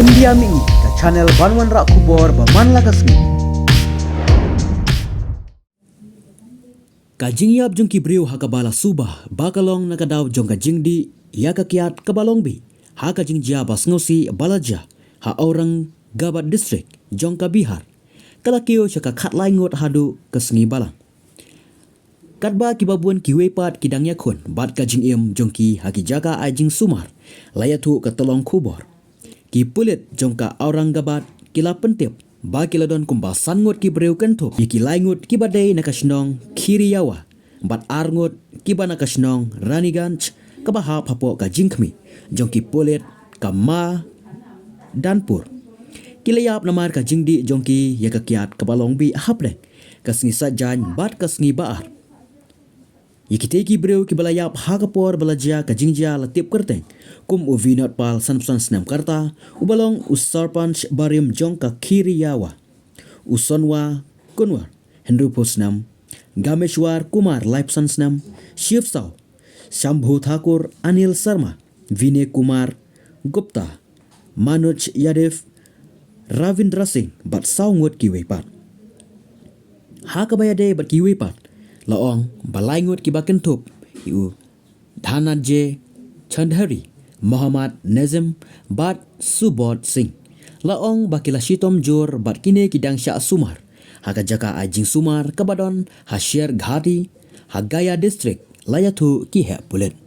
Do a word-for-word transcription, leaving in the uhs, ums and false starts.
India Mihngi, ka channel ban wanrah khubor ba man la ka sngi. Ka jingïap jong ki briew ha kaba la suba ba ka long na ka daw jong ka jingdih ïa ka kiad kaba long bih ha ka jingjia ba sngewsih ba la jia ha Aurangabad District jong ka Bihar, ka la kiew sha ka khatlai ngut haduh ka sngi balang. Katba kiba bun kiwei pat ki dang ïakhun bad ka jingim jong ki ha ki jaka ai jingsumar, la ïathuh ka tyllong khubor. Ki pulit jong ka Aurangabad ki la pyntip ba ki la don kumba san ngut ki briew kynthup ïa ki lai ngut kiba dei na ka shnong Khiriyawa bad ar ngut kiba na ka shnong Raniganj, kaba hap hapoh ka jingkhmih jong ki pulit ka Madanpur. Ki la ïap namar ka jingdih jong ki ïa ka kiad kaba long bih hapdeng ka sngi Saitjaiñ bad ka sngi Ba-ar. Ïa kitei ki briew kiba la ïap ha ka por ba la jia ka jingjia la tip kyrteng kum u Vinod Pal, sanphew san snem ka rta, uba long u Sarpanch barim jong ka Khiriyawa, u Sonwa Kunwar, hynriewphew snem, Gameshwar Kumar, laiphew san snem, Shiv Saw, Shambhu Thakur, Anil Sharma, Vinay Kumar Gupta, Manoj Yadav, Ravindra Singh bad saw ngut kiwei pat. Ha kaba ïadei bad kiwei pat, la ong ba lai ngut kiba kynthup ïa u Dhananjay Chaudhary, Mohammad Nazim bad Subodh Singh, la ong ba ki la shitom jur bad kine ki dang shah sumar ha ka jaka ai jingsumar kaba don ha Sher Ghati ha Gaya District, la ïathuh ki heh pulit.